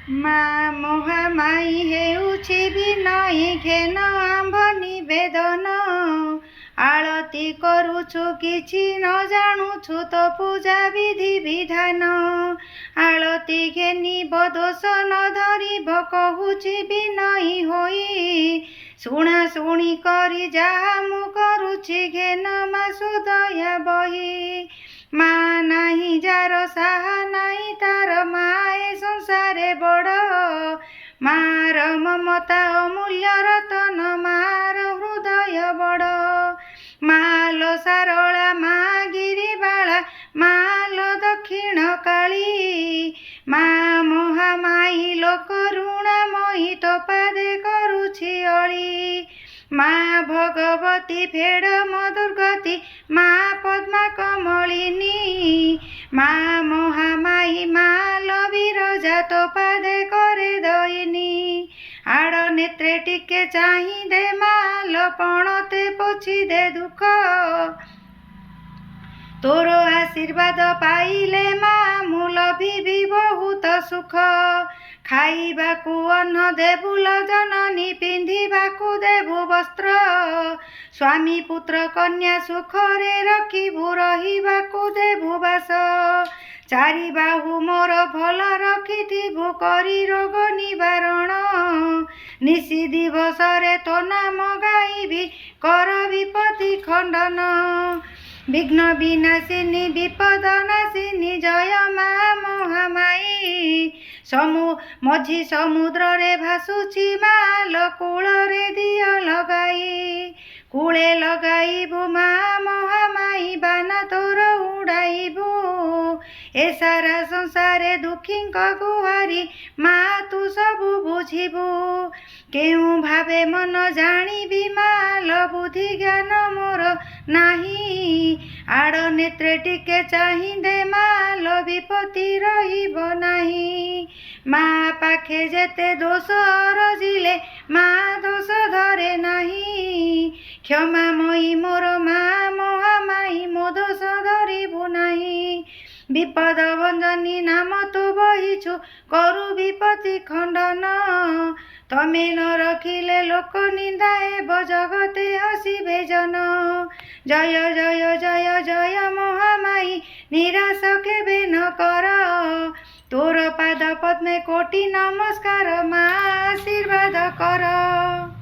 ମା ମହାମାୟୀ ହେଉଛି ବିନୟୀ, ଘେନ ଆମ୍ଭ ନିବେଦନ। ଆଳତି କରୁଛୁ, କିଛି ନ ଜାଣୁଛୁ ତୋ ପୂଜା ବିଧି ବିଧାନ। ଆଳତି ଘେନିବ, ଦୋଷ ନ ଧରିବ, କହୁଛି ବିନୟୀ ହୋଇ। ଶୁଣା ଶୁଣି କରି ଯାହା ମୁଁ କରୁଛି, ଘେନ ମା ସୁଦୟା ବହି। ମା ନାହିଁ ଯାର, ସାହା ନାହିଁ ତାର, ମା ଏ ସଂସାରେ ବଡ଼। ମାର ମମତା ଅମୂଲ୍ୟ ରତନ, ମାର ହୃଦୟ ବଡ଼। ମାଲୋ ଶାରଳା, ମା ଗିରିବାଳା, ମାଲୋ ଦକ୍ଷିଣ କାଳୀ, ମା ମହାମାୟୀ ଲୋ କରୁଣାମୟୀ, ତୋ ପାଦେ କରୁଛି ଅଳି। ମା ଭଗବତୀ, ଫେଡ଼ ମୋ ଦୁର୍ଗତି, ମା ପଦ୍ମା କମଳିନୀ, ମା ମହାମାୟୀ, ମା ଲୋ ବିରଜା, ତୋ ପାଦେ କରେ ଦଇନି। ଆଡ଼ ନେତ୍ରେ ଟିକେ ଚାହିଁ ଦେ ମାଲୋ, ପଣତେ ପୋଛି ଦେ ଦୁଃଖ। ତୋର ଆଶୀର୍ବାଦ ପାଇଲେ ମା, ମୁଁ ଲଭିବି ବହୁତ ସୁଖ। ଖାଇବାକୁ ଅନ୍ନ ଦେବୁ ଲୋ ଜନନୀ, ପିନ୍ଧିବାକୁ ଦେବୁ ବସ୍ତ୍ର। ସ୍ୱାମୀ ପୁତ୍ର କନ୍ୟା ସୁଖରେ ରଖିବୁ, ରହିବାକୁ ଦେବୁ ବାସ। ଚାରି ବାହୁ ମୋର ଭଲ ରଖିଥିବୁ, କରି ରୋଗ ନିବାରଣ। ନିଶି ଦିବସରେ ତୋ ନାମ ଗାଇବି, କର ବିପତ୍ତି ଖଣ୍ଡନ। ବିଘ୍ନ ବିନାଶିନୀ, ବିପଦ ନାଶିନୀ, ଜୟ ମା ମହାମାୟୀ। ମଝି ସମୁଦ୍ରରେ ଭାସୁଛି ମାଲୋ, କୂଳରେ ଦିଅ ଲଗାଇ। କୂଳେ ଲଗାଇବୁ ମା ମହାମାୟୀ, ବାନା ତୋର ଉଡ଼ାଇବୁ। ଏ ସାରା ସଂସାରେ ଦୁଃଖୀଙ୍କ ଗୁହାରି, ମା ତୁ ସବୁ ବୁଝିବୁ। କେଉଁ ଭାବେ ମନ ଜାଣିବି ମାଲୋ, ବୁଦ୍ଧି ଜ୍ଞାନ ମୋର ନାହିଁ। ଆଡ଼ ନେତ୍ରେ ଟିକେ ଚାହିଁ ଦେ ମାଲୋ, ବିପତ୍ତି ରହିବ ନାହିଁ। ମା ପାଖେ ଯେତେ ଦୋଷ ରଜିଲେ, ମା ଦୋଷ ଧରେ ନାହିଁ। କ୍ଷମାମୟୀ ମୋର ମା ମହାମାୟୀ, ମୋ ଦୋଷ ଧରିବୁ ନାହିଁ। ବିପଦ ଭଞ୍ଜନୀ ନାମ ତୁ ବହିଛୁ, କରୁ ବିପତ୍ତି ଖଣ୍ଡନ। ତମେ ନ ରଖିଲେ ଲୋକ ନିନ୍ଦା ହେବ, ଜଗତେ ହସିବେ ଜନ। ଜୟ ଜୟ ଜୟ ଜୟ ମହାମାୟୀ, ନିରାଶ କେବେ ନ କର। ତୋର ପାଦ ପଦ୍ମେ କୋଟି ନମସ୍କାର, ମା ଆଶୀର୍ବାଦ କର।